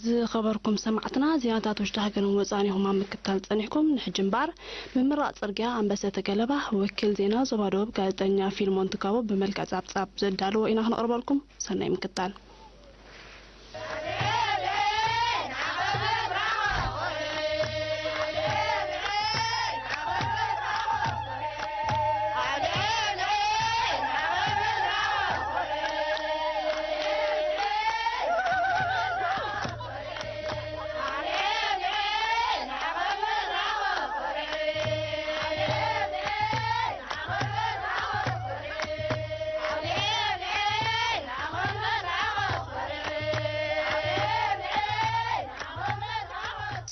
ዝኸበርኩም ሰማዕትና፣ ዜናታት ውሽጢ ሃገርን ወጻእን ኢኹም ኣብ ምክትታል ጸኒሕኩም። ንሕጂ እምበኣር፣ ምምራቕ ጽርግያ ኣንበሰተ ገለባ፣ ወኪል ዜና ዞባ ደቡብ ጋዜጠኛ ፊልሞን ትካቦ ብመልክዕ ጻብጻብ ዘዳለዎ ኢና ክነቕርበልኩም። ሰናይ ምክትታል።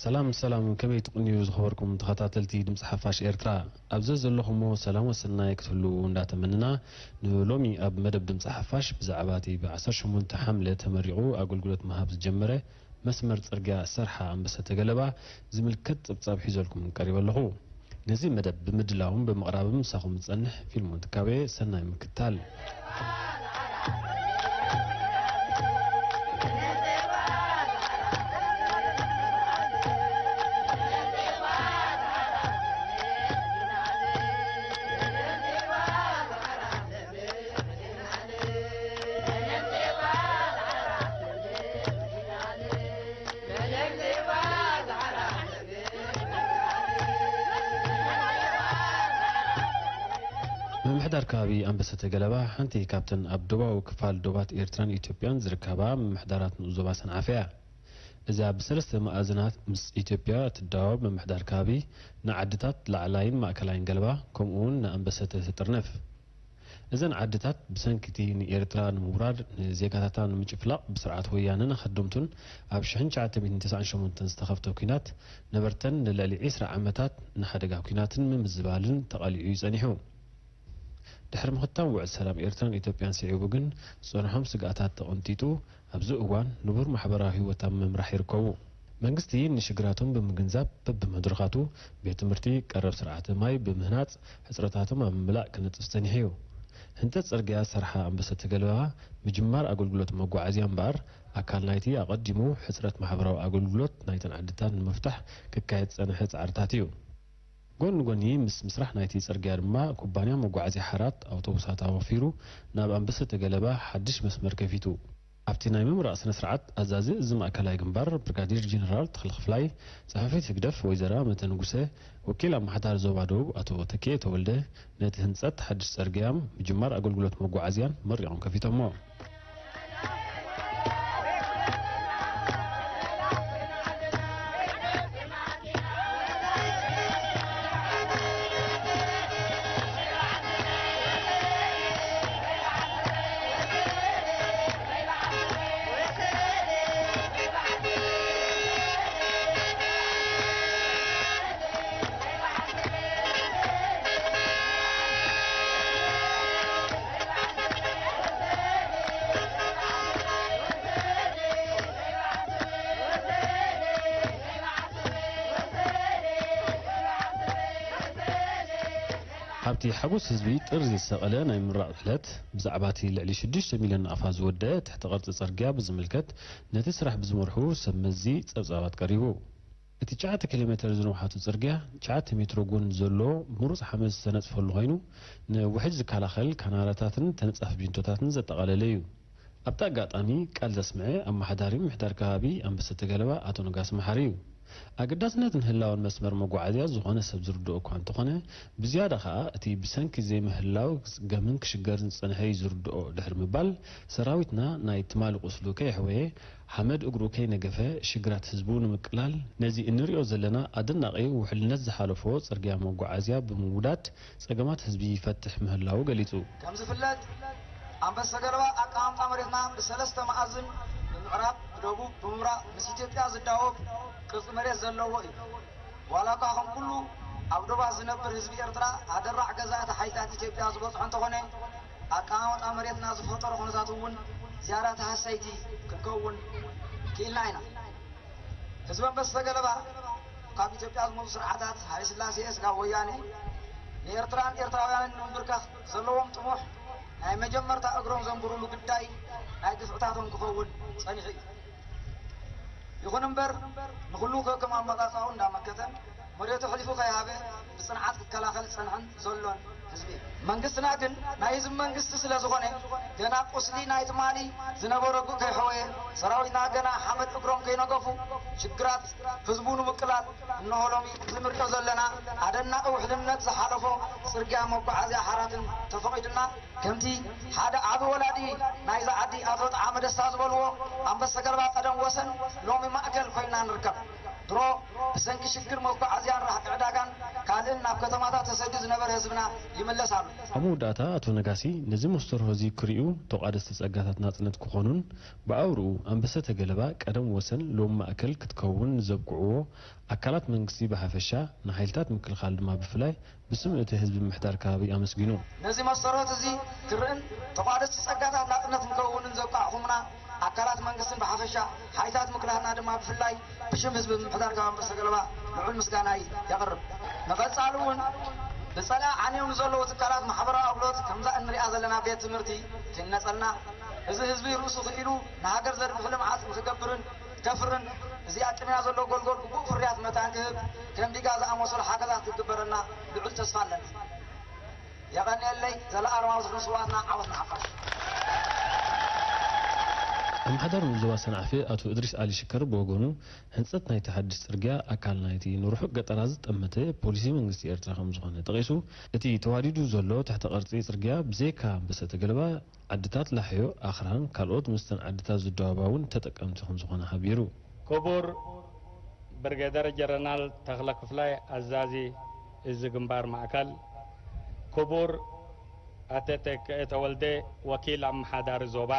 ሰላም ሰላም፣ ከመይ ትቕንዩ ዝኸበርኩም ተኸታተልቲ ድምፂ ሓፋሽ ኤርትራ? ኣብ ዘዘለኹሞ ሰላም ወሰናይ ክትህልዉ እንዳተመንና፣ ንሎሚ ኣብ መደብ ድምፂ ሓፋሽ ብዛዕባ እቲ ብ ዓሰርተ ሸሞንተ ሓምለ ተመሪቑ ኣገልግሎት ምሃብ ዝጀመረ መስመር ጽርግያ ሰርሓ ኣንበሰተ ገለባ ዝምልከት ጸብጻብ ሒዘልኩም ቀሪበ ኣለኹ። ነዚ መደብ ብምድላውን ብምቕራብን ምሳኹም ዝጸንሕ ፊልሞን ትካቤ። ሰናይ ምክትታል። ምምሕዳር ከባቢ ኣንበሰተ ገለባ ሓንቲ ካብተን ኣብ ደቡባዊ ክፋል ዶባት ኤርትራን ኢትዮጵያን ዝርከባ ምምሕዳራት ንኡስ ዞባ ሰንዓፈ እያ። እዛ ብሰለስተ መኣዝናት ምስ ኢትዮጵያ እትዳወብ ምምሕዳር ከባቢ ንዓድታት ላዕላይን ማእከላይን ገለባ ከምኡውን ንኣንበሰተ ትጥርንፍ። እዘን ዓድታት ብሰንኪ እቲ ንኤርትራ ንምውራር ንዜጋታታ ንምጭፍላቕ ብስርዓት ወያነን ኣኸደምቱን ኣብ ሽሕን ትሽዓተ ሚእትን ተስዓን ሸሞንተን ዝተኸፍተ ኲናት ነበርተን ንልዕሊ ዕስራ ዓመታት ንሓደጋ ኲናትን ምምዝባልን ተቓሊዑ እዩ ጸኒሑ። ድሕሪ ምኽታም ውዕል ሰላም ኤርትራን ኢትዮጵያን ስዒቡ ግን ዝጸንሖም ስግኣታት ተቐንጢጡ ኣብዚ እዋን ንቡር ማሕበራዊ ህይወት ኣብ ምምራሕ ይርከቡ። መንግስቲ ንሽግራቶም ብምግንዛብ በብመድረኻቱ ቤት ትምህርቲ፣ ቀረብ ስርዓተ ማይ ብምህናፅ ሕፅረታቶም ኣብ ምምላእ ክነፅፍ ፀኒሑ እዩ። ህንፀት ፅርግያ ሰርሓ ኣንበሰተ ገለባ ምጅማር ኣገልግሎት መጓዓዝያ እምበኣር ኣካል ናይቲ ኣቐዲሙ ሕፅረት ማሕበራዊ ኣገልግሎት ናይተን ዓድታት ንምፍታሕ ክካየድ ዝፀንሐ ፃዕርታት እዩ። ጎኒ ጎኒ ምስ ምስራሕ ናይቲ ጽርግያ ድማ ኩባንያ መጓዓዝያ ሓራት ኣውቶቡሳት ኣወፊሩ ናብ ኣንበሰተ ገለባ ሓድሽ መስመር ከፊቱ። ኣብቲ ናይ ምምራቕ ስነ ስርዓት ኣዛዚ እዚ ማእከላይ ግንባር ብርጋዴር ጀነራል ተኽለ ክፍላይ፣ ጸሓፊት ህግደፍ ወይዘራ መተ ንጉሰ፣ ወኪል ኣመሓዳሪ ዞባ ደቡብ ኣቶ ተኪኤ ተወልደ ነቲ ህንጸት ሓድሽ ጽርግያን ምጅማር ኣገልግሎት መጓዓዝያን መሪቖም ከፊቶሞ። ኣብቲ ሓጎስ ህዝቢ ጥሪ ዘሰቐለ ናይ ምምራቕ ዕለት፣ ብዛዕባ እቲ ልዕሊ ሽዱሽተ ሚልዮን ናቕፋ ዝወደአ ትሕተ ቅርጺ ጽርግያ ብዝምልከት ነቲ ስራሕ ብዝመርሑ ሰብ መዚ ጸብጻባት ቀሪቡ። እቲ ትሽዓተ ኪሎ ሜተር ዝንውሓቱ ጽርግያ፣ ትሽዓተ ሜትሮ ጎን ዘሎ ምሩጽ ሓመድ ዝተነጽፈሉ ኮይኑ፣ ንውሕጅ ዝከላኸል ካናራታትን ተነጻፊ ቢንቶታትን ዘጠቓለለ እዩ። ኣብቲ ኣጋጣሚ ቃል ዘስምዐ ኣመሓዳሪ ምምሕዳር ከባቢ ኣንበሰተ ገለባ ኣቶ ነጋሲ መሓሪ እዩ። ኣገዳስነትን ህላወን መስመር መጓዓዝያ ዝኾነ ሰብ ዝርድኦ እኳ እንተኾነ፣ ብዝያዳ ከኣ እቲ ብሰንኪ ዘይምህላው ክጽገምን ክሽገርን ዝጸንሐ እዩ ዝርድኦ ድሕሪ ምባል፣ ሰራዊትና ናይ ትማሊ ቁስሉ ከየሕወየ፣ ሓመድ እግሩ ከይነገፈ ሽግራት ህዝቡ ንምቅላል ነዚ እንሪኦ ዘለና ኣደናቒ ውሕልነት ዝሓለፎ ጽርግያ መጓዓዝያ ብምውዳድ ጸገማት ህዝቢ ይፈትሕ ምህላዉ ገሊጹ። ከም ዝፍለጥ ኣንበሰ ገለባ ኣቀማምጣ መሬትና ብሰለስተ መኣዝን ብምዕራብ፣ ብደቡብ፣ ብምብራቕ ምስ ኢትዮጵያ ዝዳወብ ቅርጺ መሬት ዘለዎ እዩ። ዋላ እኳ ከም ኩሉ ኣብ ዶባት ዝነብር ህዝቢ ኤርትራ ኣደራዕ ገዛእቲ ሓይልታት ኢትዮጵያ ዝበጽሖ እንተኾነ፣ ኣቀማምጣ መሬትና ዝፈጠሮ ኩነታት እውን ዝያዳ ተሃሰይቲ ክንከውን ክኢልና ኢና። ህዝቢ ኣንበስተ ገለባ ካብ ኢትዮጵያ ዝመፁ ስርዓታት ሃይለ ስላሴ ስጋብ ወያነ ንኤርትራን ኤርትራውያንን ንምብርካኽ ዘለዎም ጥሙሕ ናይ መጀመርታ እግሮም ዘንብሩሉ ግዳይ ናይ ግፍዕታቶም ክኸውን ጸኒሑ እዩ። ይኹን እምበር ንኹሉ ከከም ኣመጻጽኣኡ እንዳመከተን መሬቱ ኣሕሊፉ ከይሃበ ብጽንዓት ክከላኸል ዝጸንሐን ዘሎን ህዝቢ እዩ። መንግስትና ግን ናይ ህዝቢ መንግስቲ ስለ ዝኾነ ገና ቁስሊ ናይ ትማሊ ዝነበረ ጉእ ከይሐወየ ሰራዊትና ገና ሓመድ እግሮም ከይነገፉ ሽግራት ህዝቡ ንምቅላል እነሆ ሎሚ እዚ ንሪኦ ዘለና ኣደናቒ ውሕልነት ዝሓለፎ ጽርግያ መጓዓዝያ ሓራትን ተፈቒዱልና ከምቲ ሓደ ዓቢ ወላዲ ናይዛ ዓዲ ኣቶ ጠዓመ ደስታ ዝበልዎ ኣንበሰ ገለባ ቀደም ወሰን ሎሚ ማእከል ኮይና ንርከብ። ድሮ ብሰንኪ ሽግር መጓዓዝያን ራሕቂ ዕዳጋን ካልእን ናብ ከተማታት ተሰዲዱ ዝነበረ ህዝብና ይምለስ ኣሎ። ኣብ መወዳእታ ኣቶ ነጋሲ ነዚ መስተርሆ እዚ ክርእዩ ተቋደስቲ ጸጋታት ናጽነት ክኾኑን ብኣውርኡ ኣንበሰተ ገለባ ቀደም ወሰን ሎም ማእከል ክትከውን ንዘብቅዕዎ ኣካላት መንግስቲ ብሓፈሻ ንሓይልታት ምክልኻል ድማ ብፍላይ ብስም እቲ ህዝቢ ምምሕዳር ከባቢ ኣመስጊኑ። ነዚ መሰረት እዚ ክርእን ተቋደስቲ ጸጋታት ናጽነት ንከውንን ዘብቃዕኹምና ኣካላት መንግስትን ብሓፈሻ ሓይልታት ምክልኻልና ድማ ብፍላይ ብሽም ህዝቢ ምምሕዳር ከባቢ ኣንበሰ ገለባ ልዑል ምስጋናይ የቕርብ። ንቐጻሊ እውን ብጸላኢ ዓንዮም ንዘለዉ ትካላት ማሕበራዊ ኣገልግሎት ከምዛ እንሪኣ ዘለና ቤት ትምህርቲ ክህነጸልና እዚ ህዝቢ ርእሱ ክኢሉ ንሃገር ዘድምዕ ልምዓት ንክገብርን ከፍርን እዚ ኣቅምያ ዘሎ ጎልጎል ግቡእ ፍርያት መታን ክህብ ከም ዲጋ ዝኣመሰሉ ሓገዛት ክግበረልና ልዑል ተስፋ ኣለና። የቐንየለይ። ዘለኣለማዊ ዝኽሪ ስውኣትና ዓወት ንሓፋሽ። ኣመሓዳሪ ዞባ ሰንዓፈ ኣቶ እድሪስ ኣሊ ሽከር ብወገኑ ህንፀት ናይቲ ሓድሽ ፅርግያ ኣካል ናይቲ ንርሑቕ ገጠራት ዝጠመተ ፖሊሲ መንግስቲ ኤርትራ ከምዝኾነ ጠቒሱ እቲ ተዋዲዱ ዘሎ ትሕተ ቅርፂ ፅርግያ ብዘይካ ኣንበሰተ ገለባ ዓድታት ላሕዮ፣ ኣኽራን ካልኦት ምስተን ዓድታት ዝደባባ እውን ተጠቀምቲ ከምዝኾነ ሓቢሩ። ክቡር ብርጌደር ጀረናል ተኽለ ክፍላይ ኣዛዚ እዚ ግንባር ማእከል፣ ክቡር ኣተተ ክእተ ወልደ ወኪል ኣመሓዳሪ ዞባ፣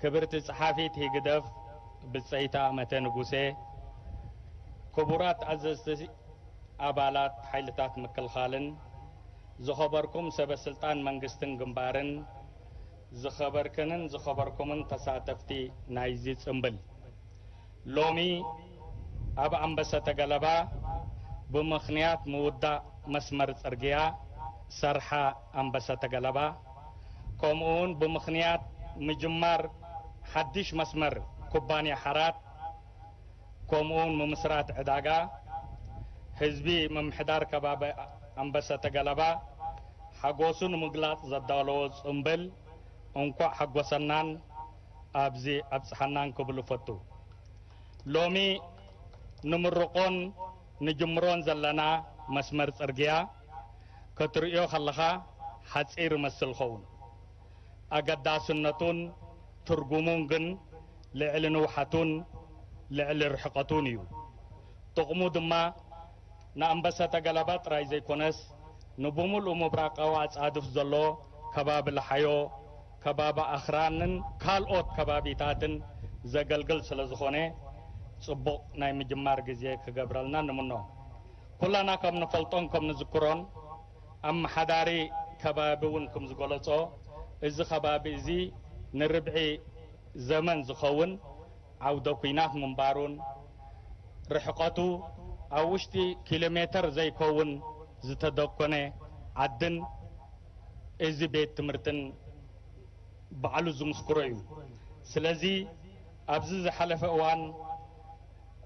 ክብርቲ ጸሓፊት ህግደፍ ብጸይቲ ኣመተ ንጉሴ፣ ክቡራት ኣዘዝቲ ኣባላት ሓይልታት ምክልኻልን ዝኸበርኩም ሰበ ስልጣን መንግስትን ግንባርን ዝኸበርክንን ዝኸበርኩምን ተሳተፍቲ ናይዚ ጽምብል። ሎሚ ኣብ ኣንበሰተ ገለባ ብምኽንያት ምውዳእ መስመር ጽርግያ ሰርሓ ኣንበሰተ ገለባ ከምኡውን ብምኽንያት ምጅማር ሓድሽ መስመር ኩባንያ ሓራት ከምኡውን ምምስራት ዕዳጋ ህዝቢ ምምሕዳር ከባቢ ኣንበሰተ ገለባ ሓጎሱ ንምግላጽ ዘዳለዎ ጽምብል እንኳዕ ሓጎሰናን ኣብዚ ኣብጽሓናን ክብል እፈቱ። ሎሚ ንምርቆን ንጅምሮን ዘለና መስመር ጽርግያ ክትርእዮ ከለኻ ሓጺር ይመስል ኸውን። ኣገዳስነቱን ትርጉሙን ግን ልዕሊ ንውሓቱን ልዕሊ ርሕቐቱን እዩ። ጥቕሙ ድማ ንኣንበሰተ ገለባ ጥራይ ዘይኮነስ ንብምሉኡ ምብራቓዊ ኣጻድፍ ዘሎ ከባቢ ለሓዮ፣ ከባቢ ኣኽራንን ካልኦት ከባቢታትን ዘገልግል ስለ ዝኾነ ጽቡቕ ናይ ምጅማር ግዜ ክገብረልና ንምኖ። ኩላና ከም ንፈልጦን ከም ንዝክሮን ኣመሓዳሪ ከባቢ እውን ከም ዝገለጾ እዚ ከባቢ እዚ ንርብዒ ዘመን ዝኸውን ዓውደ ኲናት ምንባሩን ርሕቐቱ ኣብ ውሽጢ ኪሎ ሜተር ዘይከውን ዝተደኮነ ዓድን እዚ ቤት ትምህርትን ባዕሉ ዝምስክሮ እዩ። ስለዚ ኣብዚ ዝሓለፈ እዋን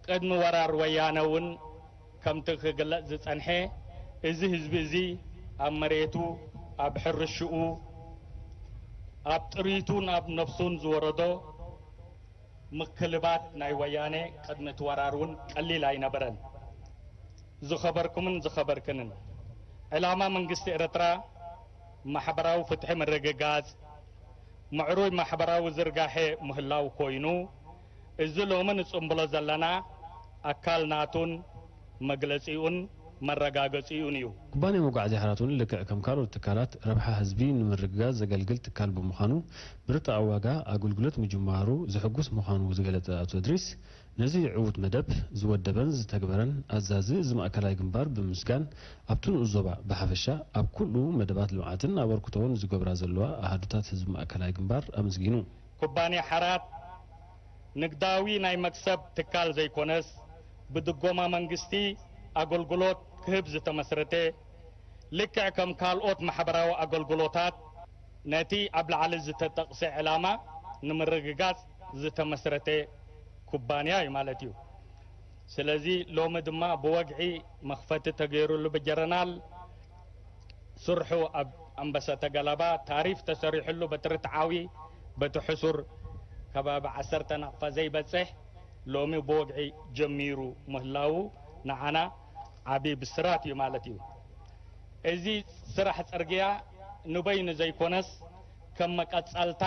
ቅድሚ ወራር ወያነ እውን ከምቲ ክግለጽ ዝጸንሐ እዚ ህዝቢ እዚ ኣብ መሬቱ ኣብ ሕርሽኡ ኣብ ጥሪቱን ኣብ ነፍሱን ዝወረዶ ምክልባት ናይ ወያነ ቅድሚ እቲ ወራር እውን ቀሊል ኣይነበረን። ዝኸበርኩምን ዝኸበርክንን፣ ዕላማ መንግስቲ ኤርትራ ማሕበራዊ ፍትሒ ምርግጋጽ፣ ምዕሩይ ማሕበራዊ ዝርጋሐ ምህላው ኮይኑ፣ እዚ ሎሚ ንጽምብሎ ዘለና ኣካል ናቱን መግለጺኡን መረጋገጺኡን እዩ። ኩባንያ መጓዓዝያ ሓራት እውን ልክዕ ከም ካልኦት ትካላት ረብሓ ህዝቢ ንምርግጋጽ ዘገልግል ትካል ብምዃኑ ብርትዓዊ ዋጋ ኣገልግሎት ምጅማሩ ዘሐጉስ ምዃኑ ዝገለጸ ኣቶ እድሪስ፣ ነዚ ዕዉት መደብ ዝወደበን ዝተግበረን ኣዛዚ እዚ ማእከላይ ግንባር ብምምስጋን ኣብቲ ንኡስ ዞባ ብሓፈሻ ኣብ ኩሉ መደባት ልምዓትን ኣበርክቶኡ ንዝገብራ ዘለዋ ኣሃዱታት ህዝቢ ማእከላይ ግንባር ኣመስጊኑ። ኩባንያ ሓራት ንግዳዊ ናይ መክሰብ ትካል ዘይኮነስ ብድጎማ መንግስቲ ኣገልግሎት ክህብ ዝተመስረተ ልክዕ ከም ካልኦት ማሕበራዊ ኣገልግሎታት ነቲ ኣብ ላዕሊ ዝተጠቕሰ ዕላማ ንምርግጋጽ ዝተመስረተ ኩባንያ እዩ ማለት እዩ። ስለዚ ሎሚ ድማ ብወግዒ መኽፈቲ ተገይሩሉ ብጀረናል ስርሑ ኣብ ኣንበሰተ ገለባ ታሪፍ ተሰሪሕሉ በቲ ርትዓዊ በቲ ሕሱር ከባቢ ዓሰርተ ናቕፋ ዘይበጽሕ ሎሚ ብወግዒ ጀሚሩ ምህላዉ ንዓና ዓቢ ብስራት እዩ ማለት እዩ። እዚ ስራሕ ጽርግያ ንበይኑ ዘይኮነስ ከም መቀጸልታ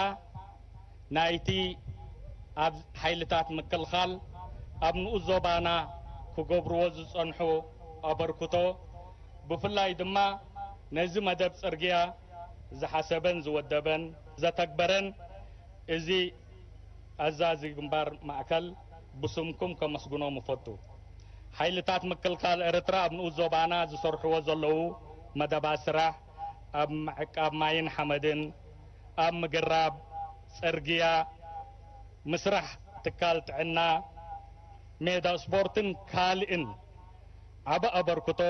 ናይቲ ኣብ ሓይልታት ምክልኻል ኣብ ንኡስ ዞባና ክገብርዎ ዝጸንሑ ኣበርክቶ ብፍላይ ድማ ነዚ መደብ ጽርግያ ዝሓሰበን ዝወደበን ዘተግበረን እዚ ኣዛዚ ግንባር ማእከል ብስምኩም ከመስግኖም እፈቱ። ሓይልታት ምክልኻል ኤርትራ ኣብ ንኡስ ዞባና ዝሰርሕዎ ዘለዉ መደባት ስራሕ ኣብ ምዕቃብ ማይን ሓመድን፣ ኣብ ምግራብ ጽርግያ፣ ምስራሕ ትካል ጥዕና፣ ሜዳ ስፖርትን ካልእን ዓቢ ኣበርክቶ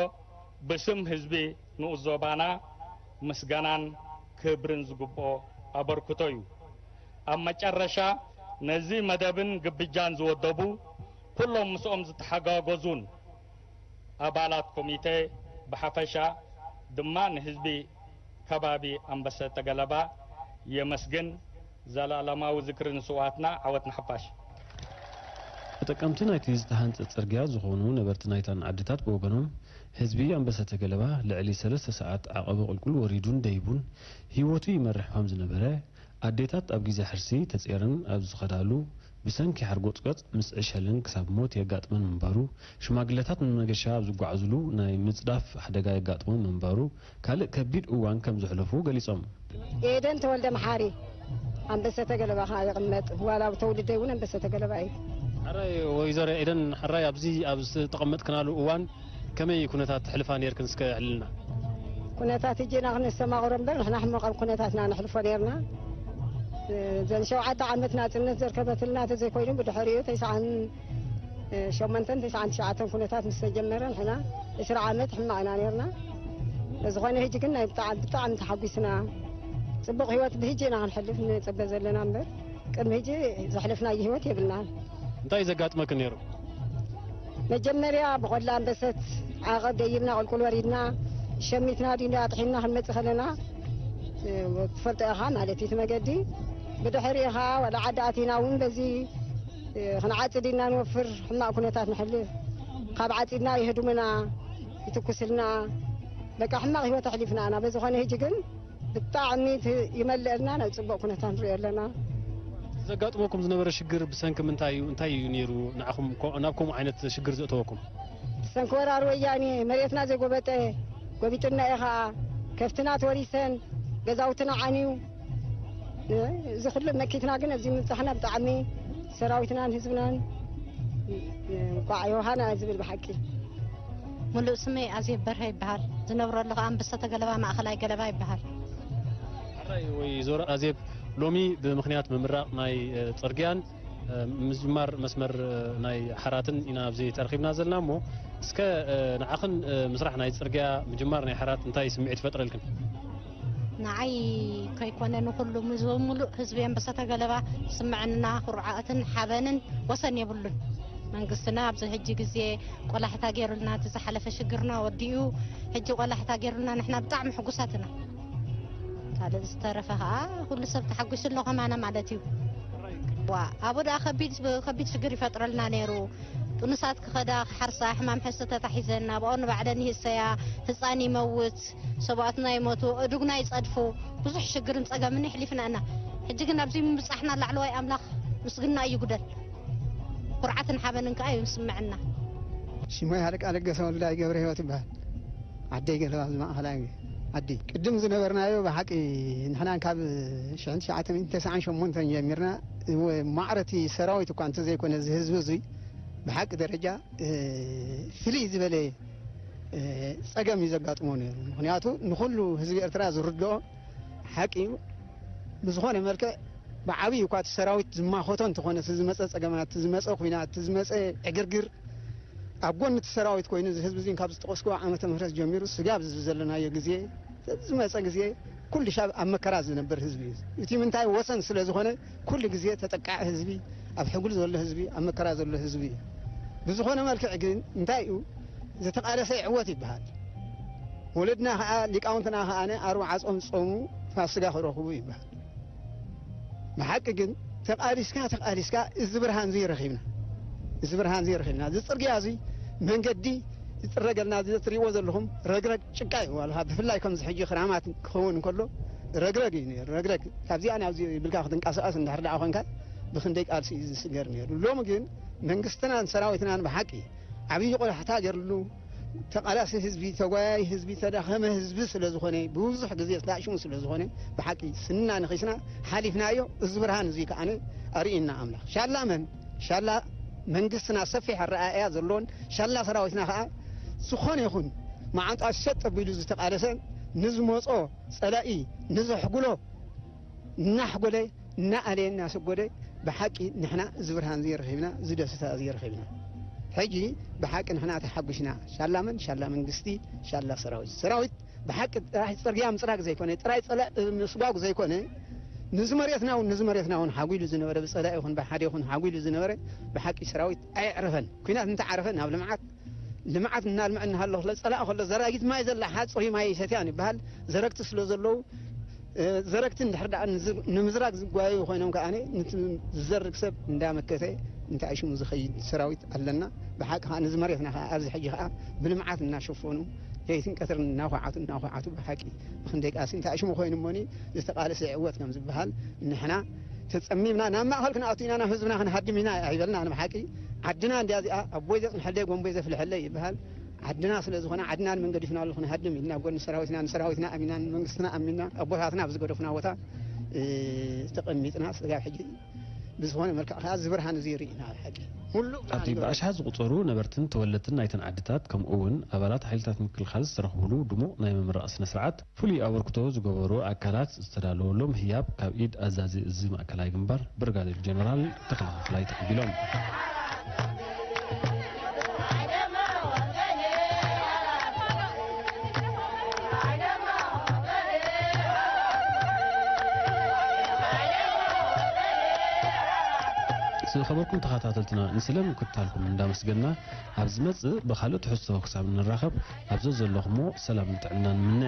ብስም ህዝቢ ንኡስ ዞባና ምስጋናን ክብርን ዝግብኦ ኣበርክቶ እዩ። ኣብ መጨረሻ ነዚ መደብን ግብጃን ዝወደቡ ኩሎም ምስኦም ዝተሓጋገዙን ኣባላት ኮሚቴ ብሓፈሻ ድማ ንህዝቢ ከባቢ ኣንበሰተ ገለባ የመስግን። ዘላለማዊ ዝክሪ ንስውኣትና፣ ዓወት ንሓፋሽ። ተጠቀምቲ ናይቲ ዝተሃንጸ ጽርግያ ዝኾኑ ነበርቲ ናይተን ዓድታት ብወገኖም፣ ህዝቢ ኣንበሰተ ገለባ ልዕሊ ሰለስተ ሰዓት ዓቐቢ ቁልቁል ወሪዱን ደይቡን ህይወቱ ይመርሕ ከም ዝነበረ፣ ኣዴታት ኣብ ግዜ ሕርሲ ተጼረን ኣብ ዝኸዳሉ ብሰንኪ ሓርጎጽገጽ ምስ ዕሸልን ክሳብ ሞት የጋጥመን ምንባሩ፣ ሽማግለታት ንመገሻ ኣብ ዝጓዓዙሉ ናይ ምጽዳፍ ሓደጋ የጋጥሞም ምንባሩ፣ ካልእ ከቢድ እዋን ከም ዘሕለፉ ገሊጾም። ኤደን ተወልደ መሓሪ ኣንበሰተ ገለባ ከዓ ይቕመጥ። ዋላ ተውልደይ እውን ኣንበሰተ ገለባ እዩ። ሓራይ ወይዘሮ ኤደን ሓራይ ኣብዚ ኣብ ዝተቐመጥክናሉ እዋን ከመይ ኩነታት ተሕልፋ ነርክን እስከ ኣዕልልና። ኩነታት ህጂና ክነስተማቕሮ እምበር ንሕና ሕመቕ ኩነታትና ነሕልፎ ነርና። እዘን ሸውዓተ ዓመት ናፅነት ዘርከበትልና ተዘይኮይኑ ብድሕሪኡ ተስዓን ሸሞንተን ተስዓን ትሽዓተን ኩነታት ምስ ተጀመረ ንሕና ዕስራ ዓመት ሕማቕ ኢና ነርና። ዝኾነ ህጂ ግን ናይ ብጣዕሚ ብጣዕሚ ተሓጒስና። ፅቡቕ ህይወት ብህጂ ኢና ክንሕልፍ ንፅበ ዘለና እምበር ቅድሚ ህጂ ዘሕለፍናዮ ህይወት የብልናን። እንታይ እዩ ዘጋጥመክን ነይሩ? መጀመርያ ብቆላ ኣንበሰት ዓቐብ ደይብና ቁልቁል ወሪድና ሸሚትና ድንዶ ኣጥሒንና ክንመፅእ ከለና ትፈልጦ ኢኻ ማለት እዩ እቲ መገዲ። ብድሕሪኡ ኸዓ ወላ ዓዲ ኣቲና እውን በዚ ክንዓፅድ ኢና ንወፍር ሕማቕ ኩነታት ንሕልፍ። ካብ ዓፂድና የህድሙና፣ ይትኩስልና። በቃ ሕማቕ ህይወት ኣሕሊፍና ኢና። በዝኾነ ህጂ ግን ብጣዕሚ ይመልአልና፣ ናይ ፅቡቕ ኩነታት ንሪኦ ኣለና። ዘጋጥመኩም ዝነበረ ሽግር ብሰንኪ ምንታይ እዩ? እንታይ እዩ ነይሩ ንዓኹም ኮ- ናብ ከምኡ ዓይነት ሽግር ዘእተወኩም? ብሰንኪ ወራር ወያኔ መሬትና ዘይጎበጠ ጎቢጡና እዩ ኸዓ። ከፍትና ተወሪሰን፣ ገዛውትና ዓንዩ። እዚ ኩሉ መኪትና ግን ኣብዚ ምብፃሕና ብጣዕሚ ሰራዊትናን ህዝብናን እንኳዕ የውሃና ዝብል ብሓቂ። ሙሉእ ስመይ ኣዜብ በርሀ ይበሃል። ዝነብረሉ ከኣ ኣንበሰተ ገለባ ማእኸላይ ገለባ ይበሃል። ሓራይ ወይዘሮ ኣዜብ፣ ሎሚ ብምኽንያት ምምራቕ ናይ ጽርግያን ምጅማር መስመር ናይ ሓራትን ኢና ኣብዚ ተረኺብና ዘለና እሞ፣ እስከ ንዓኽን ምስራሕ ናይ ጽርግያ ምጅማር ናይ ሓራት እንታይ ስምዒት ይፈጥረልክን? ንዓይ ከይኮነ ንኹሉ፣ ምስ ሙሉእ ህዝቢ ኣንበሰተ ገለባ ዝስምዐና ኩርዓትን ሓበንን ወሰን የብሉን። መንግስትና ኣብዚ ሕጂ ግዜ ቆላሕታ ገይሩልና፣ እቲ ዝሓለፈ ሽግርና ወዲኡ፣ ሕጂ ቆላሕታ ገይሩልና፣ ንሕና ብጣዕሚ ሕጉሳት ኢና። ካልእ ዝተረፈ ኸዓ ኩሉ ሰብ ተሓጒሱ ኣሎ ከማና ማለት እዩ። ዋ፣ ኣብኡ ደኣ ከቢድ፣ ከቢድ ሽግር ይፈጥረልና ነይሩ። ጥኑሳት ክኸዳ ክሓርሳ ሕማም ሕስተ ተታሒዘን ናብኣኡ ንባዕለን ይህሰያ፣ ህፃን ይመውት፣ ሰብኣትና ይሞቱ፣ እዱግና ይፀድፉ፣ ብዙሕ ሽግርን ፀገምን የሕሊፍና እና። ሕጂ ግን ኣብዚ ምብፃሕና ላዕለዋይ ኣምላኽ ምስግና እዩ ይጉደል። ኩርዓትን ሓበንን ከዓ እዩ ዝስምዐና። ሽመይ ሃለቃ ለገሰ ወልዳይ ገብረ ህይወት ይበሃል። ዓደይ ገለባ ኣብዚ ማእኸላይ ዓዲ። ቅድም ዝነበርናዮ ብሓቂ ንሕና ካብ ሽሕን ትሽዓተ ሚእትን ተስዓን ሸሞንተን ጀሚርና፣ ማዕረቲ ሰራዊት እኳ እንተዘይኮነ፣ እዚ ህዝቢ እዙይ ብሓቂ ደረጃ ፍልይ ዝበለ ፀገም እዩ ዘጋጥሞ ነይሩ። ምኽንያቱ ንኹሉ ህዝቢ ኤርትራ ዝርድኦ ሓቂ እዩ። ብዝኾነ መልክዕ ብዓብዪ እኳ እቲ ሰራዊት ዝማኸቶ እንተኾነ፣ እቲ ዝመፀ ፀገማት፣ እቲ ዝመፀ ኲናት፣ እቲ ዝመፀ ዕግርግር ኣብ ጎኒ እቲ ሰራዊት ኮይኑ፣ እዚ ህዝቢ እዚ ካብ ዝጠቐስኩዎ ዓመተ ምህረት ጀሚሩ ስጋብ እዚ ዘለናዮ ግዜ፣ ዝመፀ ግዜ ኩሉ ሻብ ኣብ መከራ ዝነብር ህዝቢ እዩ። እቲ ምንታይ ወሰን ስለ ዝኾነ ኩሉ ግዜ ተጠቃዒ ህዝቢ፣ ኣብ ሕጉል ዘሎ ህዝቢ፣ ኣብ መከራ ዘሎ ህዝቢ እዩ። ብዝኾነ መልክዕ ግን እንታይ እዩ? ዝተቓለሰ ይዕወት ይበሃል። ወለድና ኸዓ፣ ሊቃውንትና ኸዓ ኣርብዓ ጾም ጾሙ ፋስጋ ክረኽቡ ይበሃል። ብሓቂ ግን ተቓሊስካ ተቓሊስካ እዚ ብርሃን እዚ ረኺብና፣ እዚ ብርሃን እዚ ረኺብና። እዚ ጽርግያ እዚ መንገዲ ዝጽረገልና እዚ እትሪእዎ ዘለኹም ረግረግ ጭቃ እዩ። ዋላ ብፍላይ ከምዚ ሕጂ ክራማት ክኸውን እንከሎ ረግረግ እዩ ነይሩ። ረግረግ ካብዚኣ ናብዚ ብልካ ክትንቀሳቐስ እንድሕር ደኣ ኮንካ ብኽንደይ ቃልሲ እዩ ዝስገር ነይሩ። ሎሚ ግን መንግስትናን ሰራዊትናን ብሓቂ ዓብዪ ቆላሕታ ገይርሉ ተቓላሲ ህዝቢ፣ ተጓያይ ህዝቢ፣ ተዳኸመ ህዝቢ ስለ ዝኾነ፣ ብዙሕ ግዜ ተኣሽሙ ስለ ዝኾነ፣ ብሓቂ ስንና ነኺስና ሓሊፍናዮ። እዚ ብርሃን እዚ ከዓነ ኣርእየና ኣምላኽ። ሻላ መን? ሻላ መንግስትና ሰፊሕ ኣረኣእያ ዘለዎን፣ ሻላ ሰራዊትና ከኣ ዝኾነ ይኹን መዓንጣ ሸጥ ኣቢሉ ዝተቓለሰን ንዝመጾ ጸላኢ ንዘሕጉሎ እናሕጎለ እናኣለየ እናሰጎደ ብሓቂ ንሕና እዚ ብርሃን እዚ ረኺብና፣ እዚ ደስታ እዚ ረኺብና። ሕጂ ብሓቂ ንሕና ተሓጒስና። ሻላ መን? ሻላ መንግስቲ፣ ሻላ ሰራዊት። ሰራዊት ብሓቂ ጥራሕ ጽርግያ ምጽራግ ዘይኮነ፣ ጥራይ ጸላእ ምስጓጉ ዘይኮነ፣ ንዚ መሬትና እውን፣ ንዚ መሬትና እውን ሓጒሉ ዝነበረ፣ ብጸላኢ ይኹን ብሓደ ይኹን ሓጒሉ ዝነበረ፣ ብሓቂ ሰራዊት ኣየዕረፈን። ኲናት እንተዓረፈ ናብ ልምዓት፣ ልምዓት እናልምዐ እናሃሎ፣ ከሎ ጸላኢ ከሎ ዘራጊት ማይ ዘላ ሓጽሪ ማይ ይሰትያን ይበሃል። ዘረግቲ ስለ ዘለዉ፣ እ፣ ዘረግቲ እንድሕር ደኣ ንዝ-፣ ንምዝራግ ዝጓየዩ ኮይኖም ከኣ፣ ነቲ ዝዘርግ ሰብ እንዳመከተ እንታይ ሽሙ ዝኸይድ ሰራዊት ኣለና። ብሓቂ ከኣ ነዚ መሬትና ከኣ ኣብዚ ሕጂ ከኣ ብልምዓት እናሸፈኑ፣ ለይትን ቀትርን እናኳዓቱ፣ እናኳዓቱ፣ ብሓቂ ብኽንደይ ቃሲ እንታይ ሽሙ ኮይኑ እሞኒ፣ ዝተቓለሰ ይዕወት ከም ዝበሃል፣ ንሕና ተጸሚምና ናብ ማእከል ክንኣቱ ኢና፣ ናብ ህዝብና ክንሃድም ኢና ኣይበልናን። ብሓቂ ዓድና እንድያ እዚኣ፣ ኣቦይ ዘጽንሐለይ ጎንቦይ ዘፍልሐለይ ይበሃል። ዓድና ስለ ዝኾነ፣ ዓድና ንመን ገዲፍናሉ ክንሃድም ኢልና፣ ጎኒ ሰራዊትና፣ ንሰራዊትና ኣሚና፣ ንመንግስትና ኣሚና፣ ኣቦታትና ኣብ ዝገደፉና ቦታ፣ እ፣ ተቐሚጥና፣ ስጋብ ሕጂ ብዝኾነ መልክዕ ከኣ እዚ ብርሃን እዚ ርኢና፣ ብሓቂ ሙሉእ ኣብቲ ብርሃን ብኣሽሓት ዝቑጸሩ ነበርትን ተወለድትን ናይተን ዓድታት፣ ከምኡ እውን ኣባላት ሓይልታት ምክልኻል ዝተረኽቡሉ ድሙቕ ናይ ምምራቕ ስነ ስርዓት፣ ፍሉይ ኣበርክቶ ዝገበሩ ኣካላት ዝተዳለወሎም ህያብ፣ ካብ ኢድ ኣዛዚ እዚ ማእከላይ ግንባር ብርጋዴር ጀነራል ተኽለ ተኽላይ ተቐቢሎም። ዝኸበርኩም ተኸታተልትና፣ ንስለ ምክትታልኩም እንዳመስገንና፣ ኣብ ዝመጽእ ብኻልእ ትሕዝቶ ክሳብ እንራኸብ፣ ኣብ ዘዘለኹሞ ሰላምን ጥዕናን ንምነ።